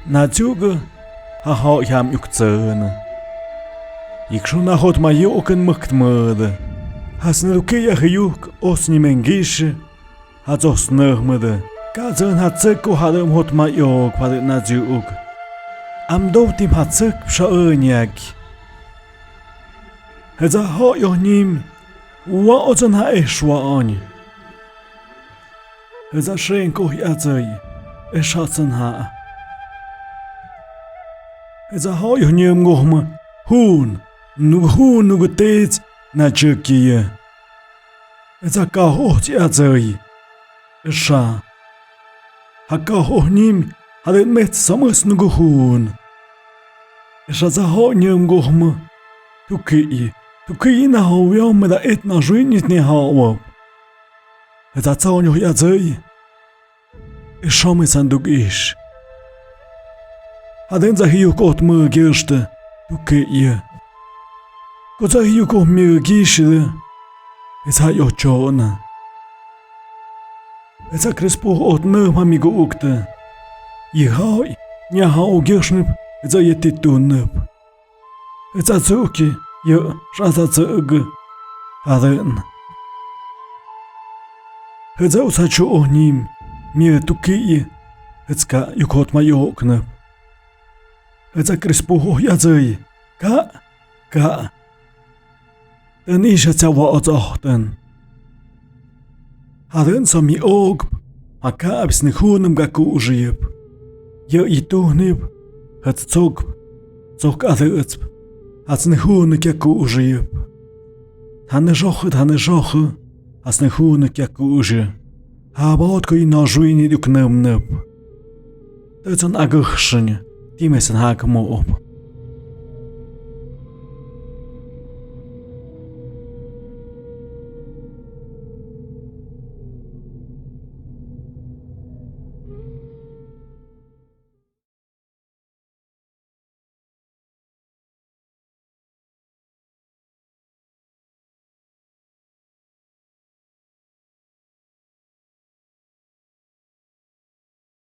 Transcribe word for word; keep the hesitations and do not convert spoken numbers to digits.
Natsiuhk ha hoihamyuk tsüna. Yiksuna hotmayohkan mükmüda. Hasna dukiya hiyuhk osni mengishi. Hatsosnühmada. Katsün hatsüko hadüm hotmayohk padüm natsiuhk. Amdouhtim hatsük pshaöniak. Hütsa hoyohnim. Wa otsan ha eshwaoni. Hütsa shenkohi atsei, eshatsün ha. Hütsa hoyohnim ngohma, hun, nugu hun nugu tets, natsiuhkiya. Hütsa kahohti atsei, esha. Ha kahohnim, hadüm mets samüs nugu hun. Eshatsa hoyohnim ngohma, tukiyi, tukiyi nahowiaomada etna shuinitni haowap. Hütsa tsaonyohi atsei. Eshomi sandukish. Hadüm tsa hiyuhk otmügishta, tukiya. Kutsa hiyuhk otmügishida. Hütsa yochona. Hütsa krispuh otnühma miguhukta. Yihoi, nyaha ogishnüp, hütsa yetitunüp. Hütsa tsuki, yo, shatsa tsuki. Hadüm. Hütsa usa chuohnim, mia tukiyi, hütska yuk otmayohknüp. Hütsa krispuh ohi atsei, ka, ka. Tani shatsa wa otsohtan. Hadüm somi okp, haka abis nihunüm gaku ushiyip. Yo ituhnip, hüts tsokp, tsok adütsp, hats nihunüm gaku ushiyip. Thane shohü, thane shohü, hats nihunüm gaku ushi. Habaotko ino shuini duknümnüp. Tütsan agühshin, timesan hakmohp.